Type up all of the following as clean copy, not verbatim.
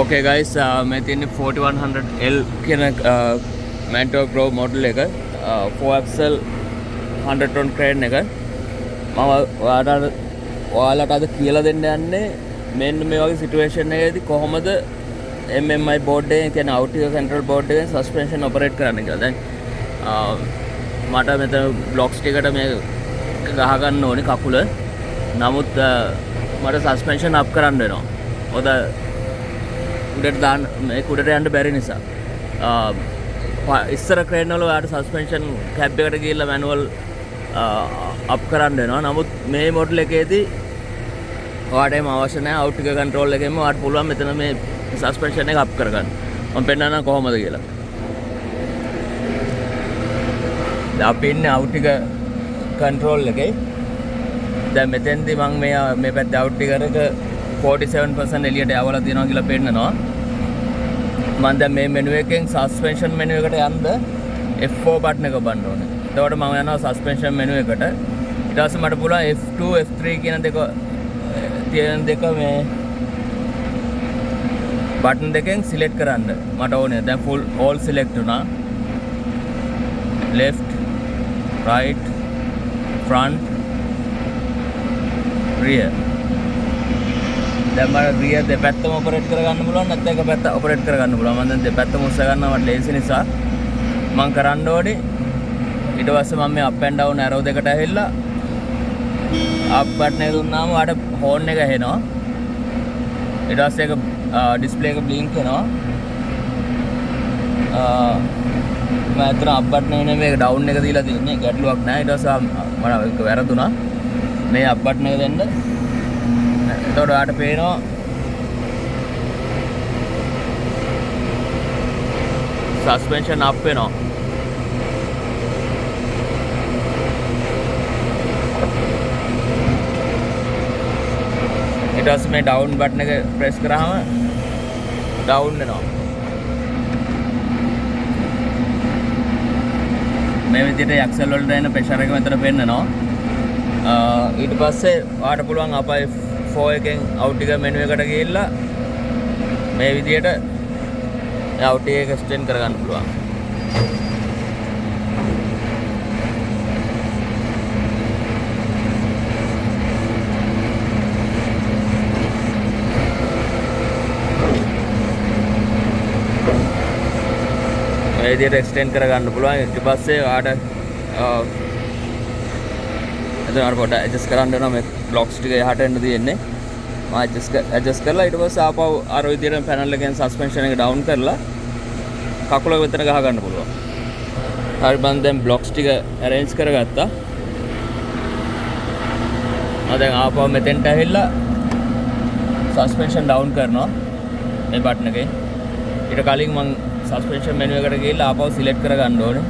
ඕකේ guys, මේ තියෙන්නේ 4100L කියන Manto Pro model එක, 4 axle 100 ton crane එක. මම ඔයාලට අද කියලා දෙන්න යන්නේ මෙන්න මේ වගේ සිටුේෂන් එකේදී කොහොමද MMI board එකෙන්, කියන්නේ outrigger control board එකෙන් සස්පෙන්ෂන් ඔපරේට් කරන්න කියලා. දැන් මට මෙතන බ්ලොක්ස් ටිකට මේ ගහ ගන්න ඕනේ කකුල. නමුත් මට සස්පෙන්ෂන් අප් කරන්න වෙනවා. මොකද උඩට දාන්න, මේක උඩට යන්න බැරි නිසා. ඉස්සර ක්‍රේන් වල ඔයාලට සස්පෙන්ෂන් කැබ් එකට ගිහිල්ලා මැනුවල් අප් කරන්න වෙනවා. නමුත් මේ මොඩල් එකේදී ඔයාට එහෙම අවශ්‍ය නැහැ. අවුට් එක කන්ට්‍රෝල් එකෙන්ම ඔයාට පුළුවන් මෙතන මේ සස්පෙන්ෂන් එක අප් කරගන්න. මම පෙන්නන්නම් කොහොමද කියලා. දැන් අපි ඉන්නේ අවුට් එක කන්ට්‍රෝල් එකේ. දැන් මෙතෙන්දී මං මේ පැත්තේ අවුට් එක 47% එළියට යවලා තියෙනවා කියලා පෙන්නනවා. මං දැන් මේ මෙනු එකෙන් සස්පෙන්ෂන් මෙනු එකට යන්න F4 button එක ඔබන්න ඕනේ. එතකොට මම යනවා සස්පෙන්ෂන් මෙනු එකට. ඊට පස්සේ මට පුළුවන් F2 F3 කියන දෙක තියෙන දෙක මේ බටන් දෙකෙන් සිලෙක්ට් කරන්න මට ඕනේ. දැන් ෆුල් ඕල් සිලෙක්ට් වුණා. Left, right, front, rear. දැන් මට රියර් දෙපැත්තම ඔපරේට් කරගන්න පුළුවන්, නැත්නම් එක පැත්ත ඔපරේට් කරගන්න පුළුවන්. මම දැන් දෙපැත්තම උස්ස ගන්නවා, මට ලේසි නිසා. මං කරන්න ඕනේ ඊට පස්සේ මම මේ අප් ඇන්ඩ් ඩවුන් ඇරෝ දෙකට ඇවිල්ලා අප් බටන් එක දුන්නාම ඔයාලට හෝන් එක ඇහෙනවා. ඊට පස්සේ ඒක ඩිස්ප්ලේ එක බ්ලින්ක් වෙනවා. මම අතන අප් බටන් එක නෙමෙයි, මේක ඩවුන් එක දීලා තියෙන්නේ. ගැටලුවක් නෑ. ඊට පස්සේ මට ඒක වැරදුනා. මේ අප් බටන් එක දෙන්න. එතකොට ඔයාලට පේනවා සස්පෙන්ෂන් අප් වෙනවා. ඊට පස්සේ මේ ඩවුන් බටන් එක ප්‍රෙස් කරාම ඩවුන් වෙනවා. මේ විදිහට ඇක්සල් වලට එන ප්‍රෙෂර් එක මෙතන පෙන්නනවා. ඊට පස්සේ ඔයාලට පුළුවන් අපයි 4 එකෙන් අවුට් එක මෙනු එකට ගිහිල්ලා මේ විදිහට අවුට් එක එක්ස්ටෙන්ඩ් කරගන්න පුළුවන්. මේ විදිහට එක්ස්ටෙන්ඩ් කරගන්න පුළුවන්. ඊට පස්සේ ඔයාට එතන අර පොඩ්ඩක් ඇඩ්ජස්ට් කරන්න වෙනවා. මේ බ්ලොක්ස් ටික එහාට එන්න තියෙන්නේ. මම ඇඩ්ජස්ට් කරලා ඊට පස්සේ ආපහු අර විදිහටම පැනල් එකෙන් සස්පෙන්ෂන් එක ඩවුන් කරලා කකුල මෙතන ගහ ගන්න පුළුවන්. හරි, මම දැන් බ්ලොක්ස් ටික ඇරේන්ජ් කරගත්තා. මම දැන් ආපහු මෙතෙන්ට ඇවිල්ලා සස්පෙන්ෂන් ඩවුන් කරනවා මේ බටන් එකෙන්. ඊට කලින් මං සස්පෙන්ෂන් මෙනු එකට ගිහිල්ලා ආපහු සිලෙක්ට් කරගන්න ඕනේ.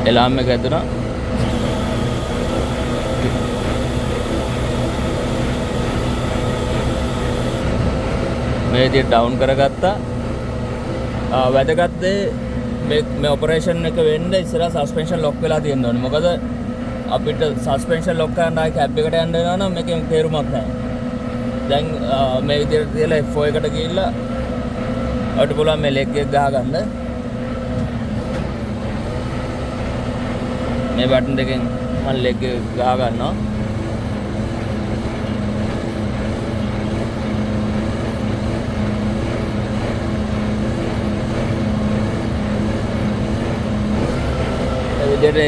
එලාම් එක ඇදුනා. මේ විදිහට ඩවුන් කරගත්තා. වැදගත් දේ මේ ඔපරේෂන් එක වෙන්න ඉස්සරහ සස්පෙන්ෂන් ලොක් වෙලා තියෙන්න ඕනේ. මොකද අපිට සස්පෙන්ෂන් ලොක් කරන්න ආයේ කැබ් එකට යන්න වෙනවා නම් මේකෙන් තේරුමක් නැහැ. දැන් මේ විදිහට තියලා F4 එකට ගිහිල්ලා අපිට පුළුවන් මේ ලෙග් එක ගහගන්න. මේ බටන් දෙකෙන් මම ලෙග් එක ගහ ගන්නවා. ඒ විදිහට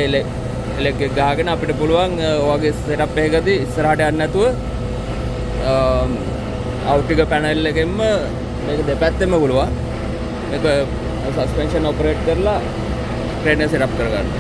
ලෙග් එක ගහගෙන අපිට පුළුවන් ඔයගේ සෙටප් එකකදී ඉස්සරහට යන්න නැතුව අවුට් එක පැනල් එකෙන්ම මේක දෙපැත්තෙම පුළුවන්. මේක සස්පෙන්ෂන් ඔපරේට් කරලා ක්‍රේන් එක සෙටප් කරගන්න.